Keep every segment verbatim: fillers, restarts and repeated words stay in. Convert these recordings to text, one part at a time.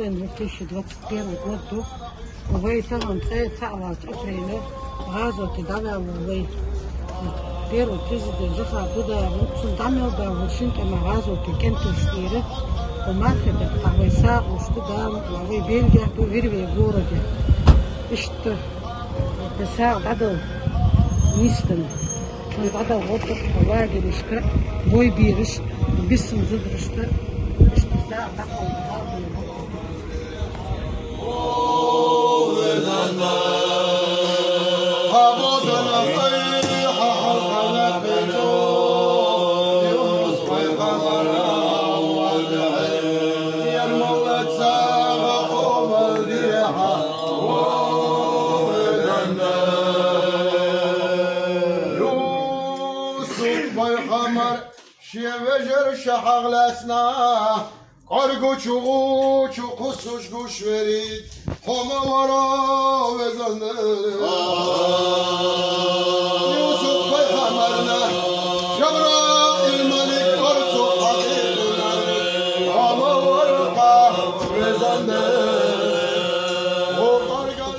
Две тысячи двадцать первый год ду. Вай тагӀан цӀе цаӀ вац апреле гӀазоти дӀаваьлла вай. Первый президент Жохар Дудаев, цун дӀа мел да вуршин тӀема гӀазоти кӀентуш тӀера. Ва мархи бетта вай сагӀуш ду Дала, ва вай Бельгия ду вирвей городе. Иштта вай сагӀа дӀадал нистан. Вай дӀадал гӀодда лагеришка, вай бириш, биссан зудрашта. Иштта сагӀа дӀахо Юсуп пайхамар шен вежарий шагьар лаьцна, кӀаргу чу гӀу чу кхуссуш гуш верий, хӀама вара везан. Юсуп пайхамарна Жабраил малик арцу хьакъикъат, хӀама вара везан. О паргал.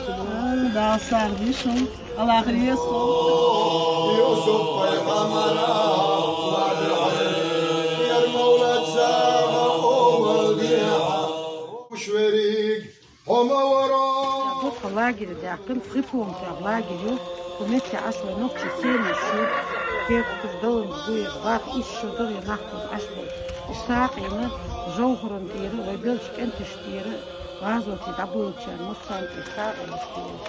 Да, сар вишун. Аллагь реза хилва. Юсуп пайхамара ва духьа, яр Мавлад сагӀа умал дихьа. Уш верриг хӀама вара. Дукха лагерь даьккхина, Фрипункт лагерь ю. Кху метте Ӏаш вай нохчий сенаш ю. Кертуш далан буй, бах иш шо дагӀе нах кху Ӏаш вай. Иш сагӀийна жовхӀаран тӀера, вай белча кӀенташ тӀера. ГӀазоти дӀабуьйлча муссан тӀе сагӀа луш хилар.